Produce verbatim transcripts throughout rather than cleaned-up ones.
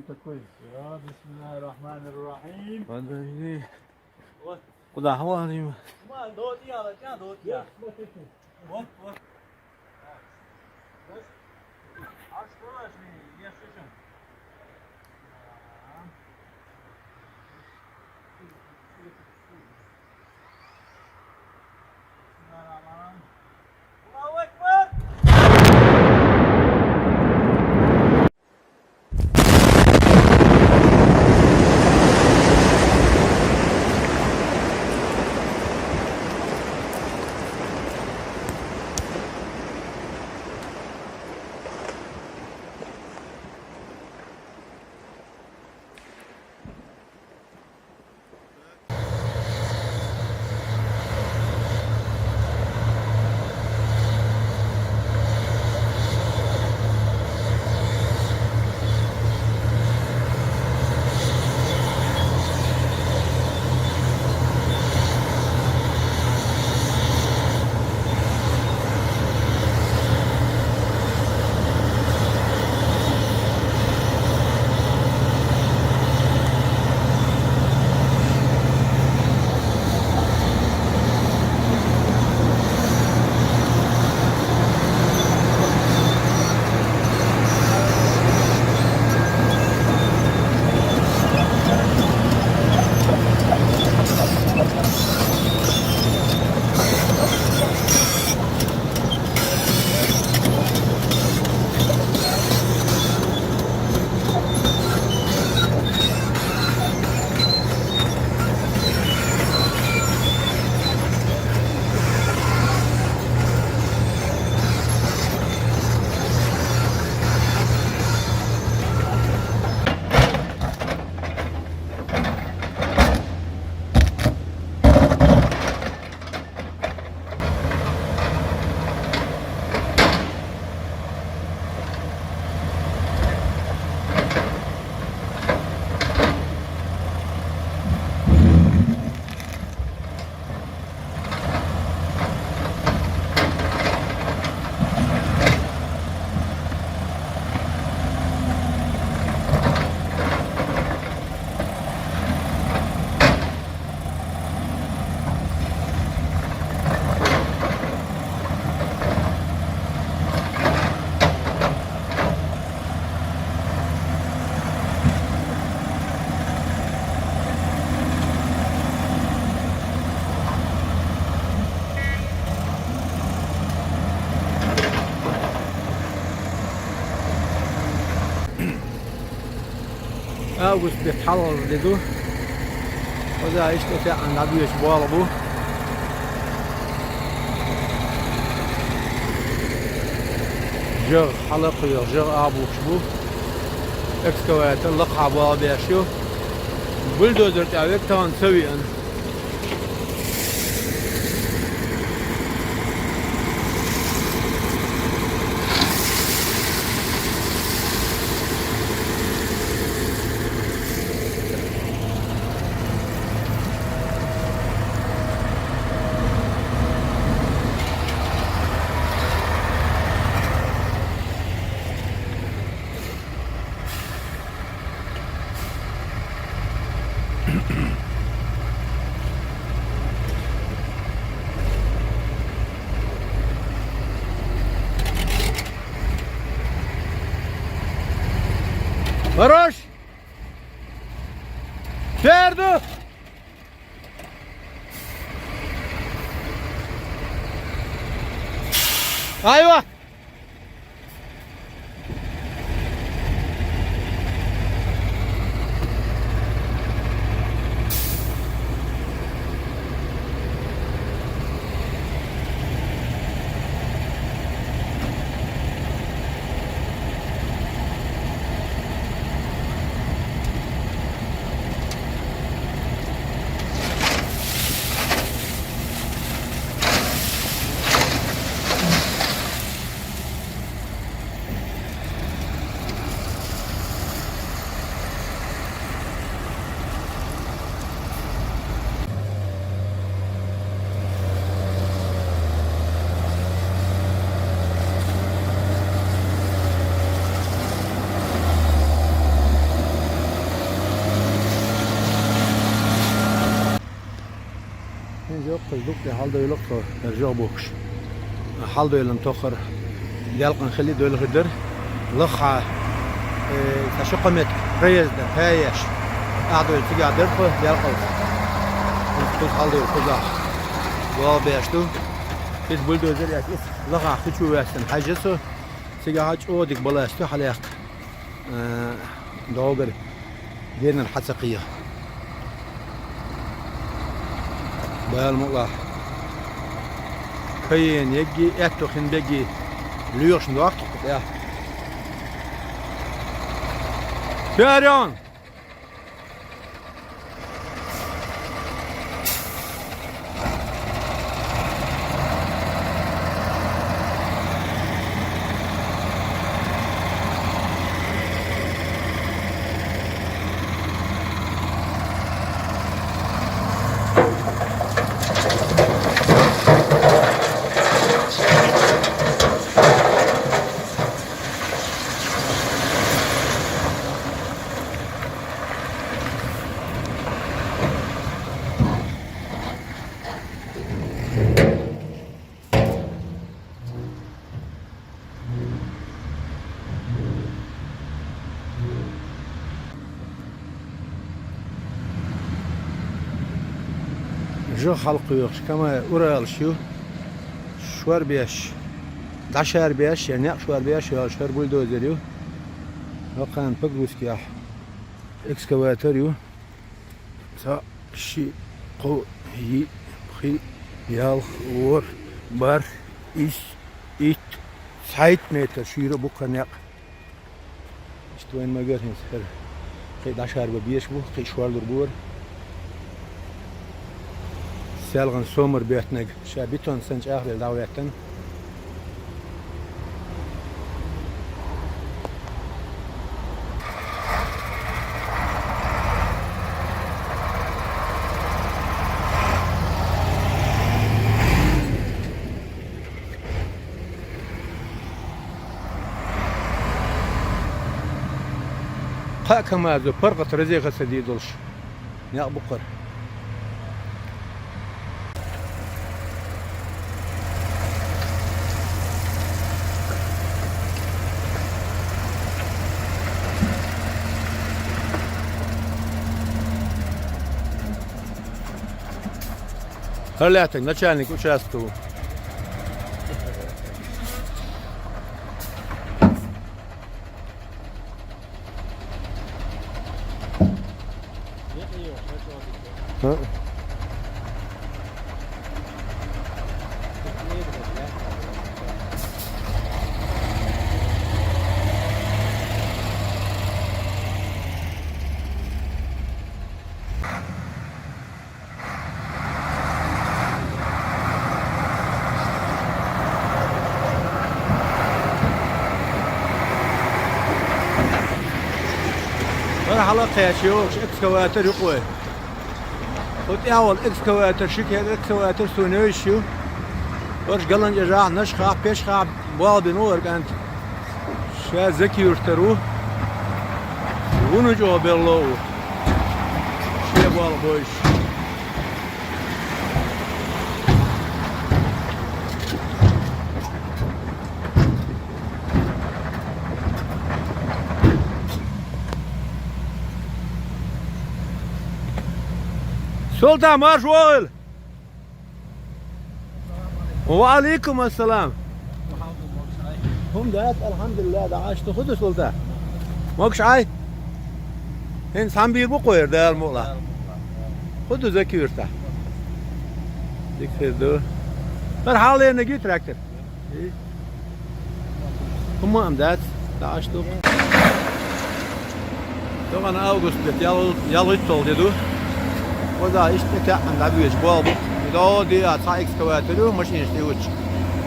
Такой. Всё, бисмиллахир-рахманир-рахим. Подожди. Вот. Куда? Вон они. Ма, до тебя, до тебя, до тебя. Вот, вот. Вот. А что ж, я слышал. Ага. Бисмиллахир-рахманир-рахим. Аллаху акбар. Август бетт хьалхара де ду. Хоза иштта тӀе а дӀабоьлхуш болх бу. ЖагӀа хьалакхоьхьуш, жагӀа а бухуш бу. Экскаватор лакхахьа болх беш ю. Бульдозер чӀагӀвега тахана ца веана. Бараш! Ферду! Айва! Кхуза дукха хьалдойлу тхо, хӀара жагӀа бухкуш. Хьалдойлан тохар делкъан хили дойлу хир дара. Лаххьа, э, цхьа ши-кхо метр проезда, пхьаеш, ахьдойлу цигахь дара тхо делкъалц. Кхуза хьалдойлу кхузахь. Вала беш ду. Иза бульдозер яц, иза лахахь хи чу ваьссина хьаьжжа со. Цигахь чӀогӀа дика балаш ду хьалаяккха. Э, догара генара хьа ца кхийа. Бала мукъалахь. Кхайена егги, аьтту хин бегги лоьхаш дохтух кху тӀехь. Ферон! ЖагӀа хьалкхоьхуш, Камаз уралаш ю, шорбеш, дӀашарбеш, я некъ шорбеш йолуш хӀара бульдозер ю. ХӀокхарна погрузкехь экскаватор ю. Цхьаъ, шиъ, кхоъ, йиъ, пхиъ, ялх, ворхӀ, бархӀ, исс, итт, цхьайтта метр шуьйра бу кху некъ. Иштта вайн магар хӀинца хӀара. Кхин дӀашарбан безаш бу, кхин шорлур бу хӀара. Селхана сомар беттаниг ша бетон санна чӀагӀлийла дӀахӀоьттина. Кхаа КамАЗ ю, паргӀат резиха ца дийр долуш. Некъ бу кхара. ХӀара лаьттиг начальник участка ву. Вара хьала кхаьча йогӀуш экскаватор юкъа вай. Кху тӀехь волу экскаватор, ши кера экскаватор суна йовзаш ю. Варш галан чӀежахь, нашхахь, пешхахь болх бина ву вара кӀант. Ша Закиюртара ву. Вуно чӀогӀа белло а ву. Шен болх бойуш. Султан, марша вогӀийла! Ва алейкум ассалам. ХӀума дац, алхьамдулиллах, дӀа Ӏаш ду, хӀун ду, Султан? Могуш Ӏай? ХӀинца цхьаьна бийр бу кхойра, Дала мукъалахь. ХӀун ду Закиюртахь? Дика хир ду. ХӀара хьалалениг ю трактор? ХӀумма а дац, дӀа Ӏаш ду. Тахана август бетта ял-, ялхитталгӀа де ду. Кхузахь иштта тӀетаьӀӀана дӀабоьдуш болх бу. И догӀу де а цхьа экскаватор ю, машинаш тӀе вучу.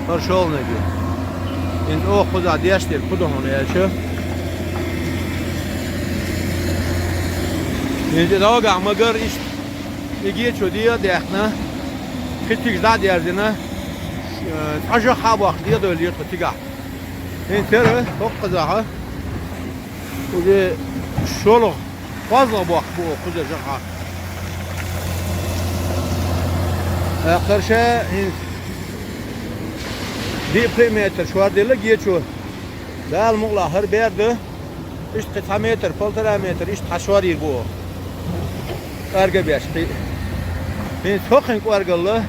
ХӀара шолгӀаниг ю. ХӀинца оха кхузахь деш дерг хӀун ду хьуна аьлча. ХӀинца и догӀахь магар иштта. И гечо де а даьккхина, кхин тигаш дӀа а дерзина, э, цхьа жагӀа хьа а боккхуш, де а дойлура тхо цигахь. ХӀинца хӀара хӀокхузахь уже шолгӀа, кхозлагӀа боккхуш бу оха кхузара жагӀа. Акхарша хӀинца диъ-пхиъ метр шор делла гечо. Дала мукъалахь, хӀара бер ду. Иштта кхин цхьа метр, полтора метр, иштта хьа шор йийр бу оха. КӀорга беш кхин. ХӀинца хӀокхуьнан кӀоргалла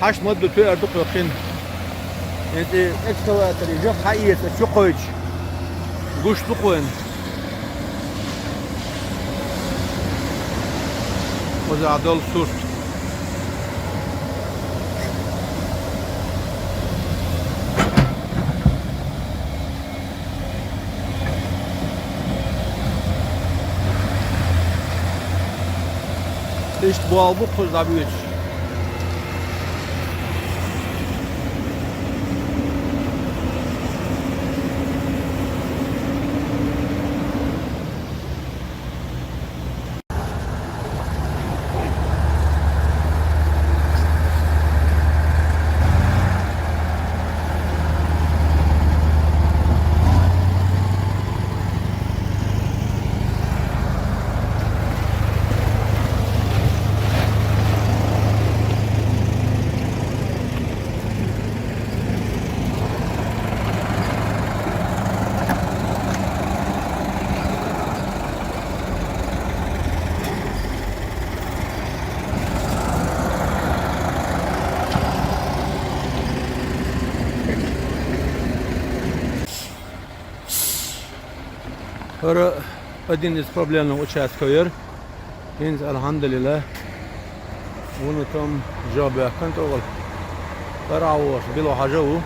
хьашт ма ду, тоьар ду кхоьххина. ХӀинца и экскаватор, и жах хьаэца, чу кхойтуш, гуш ду кхоьххина. Кхузахь долу сурт. Иштта болх бу кхуза дӀабоьдуш. ХӀара один из проблемных участков яра. ХӀинца, алхьамдулиллахӀ, вуно там жо баьккхина тӀехула. ХӀара а ву, билггал хьажа а ву.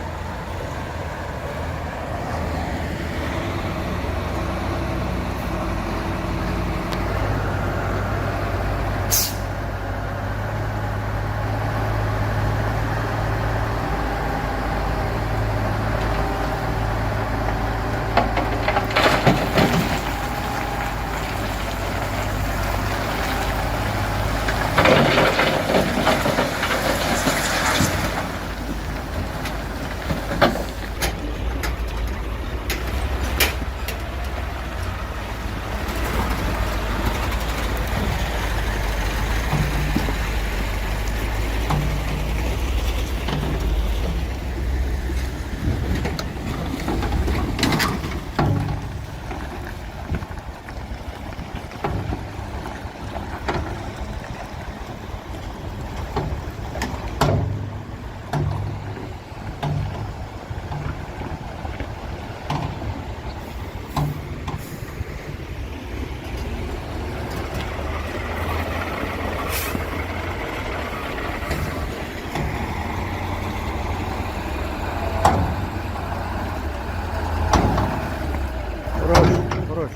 Хорош, хорош.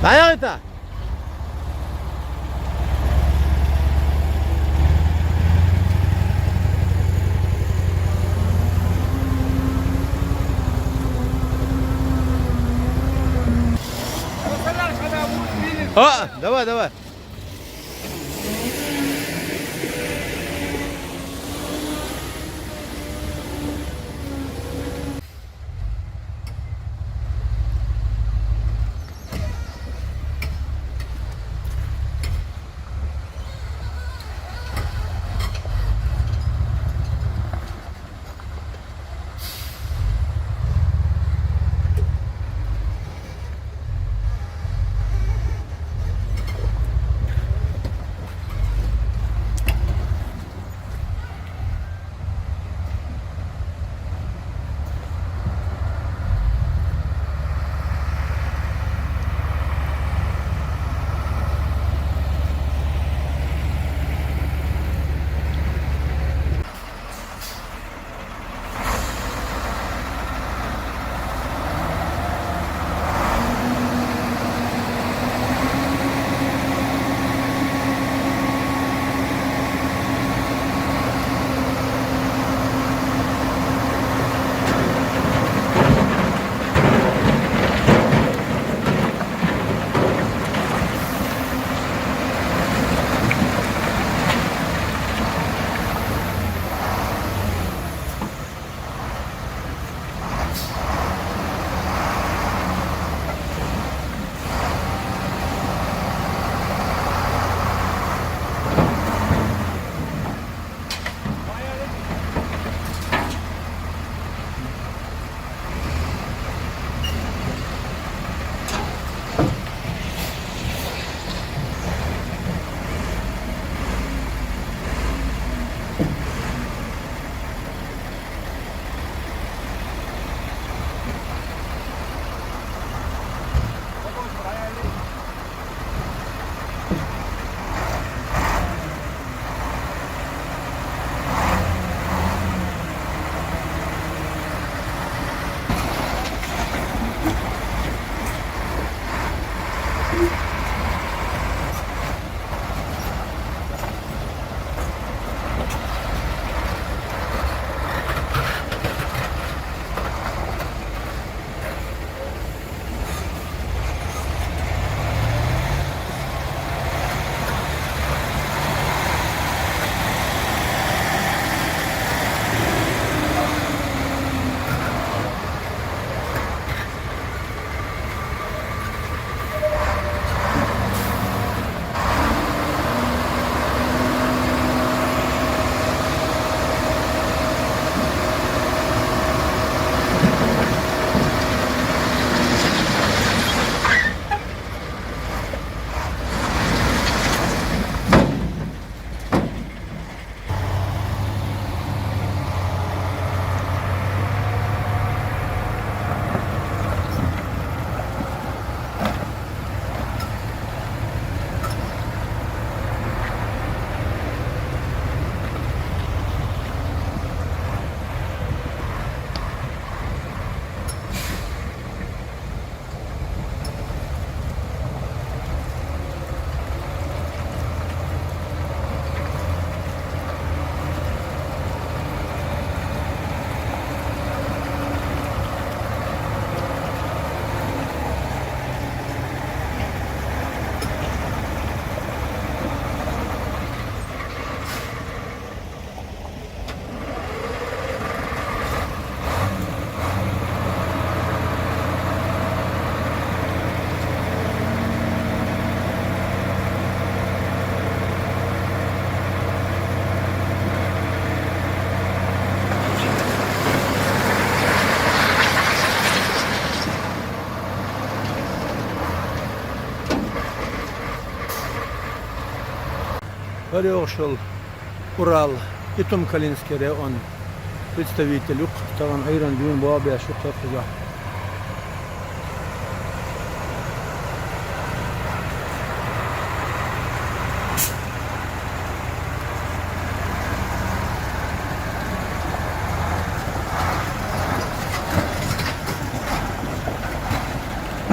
ДӀаяхийта! А, давай, давай. Рёгъшал Урал, Итум-Калинский район представитель ю-кх, тахана Ӏуйранна дуьйна болх беш ю-кх кхузахь.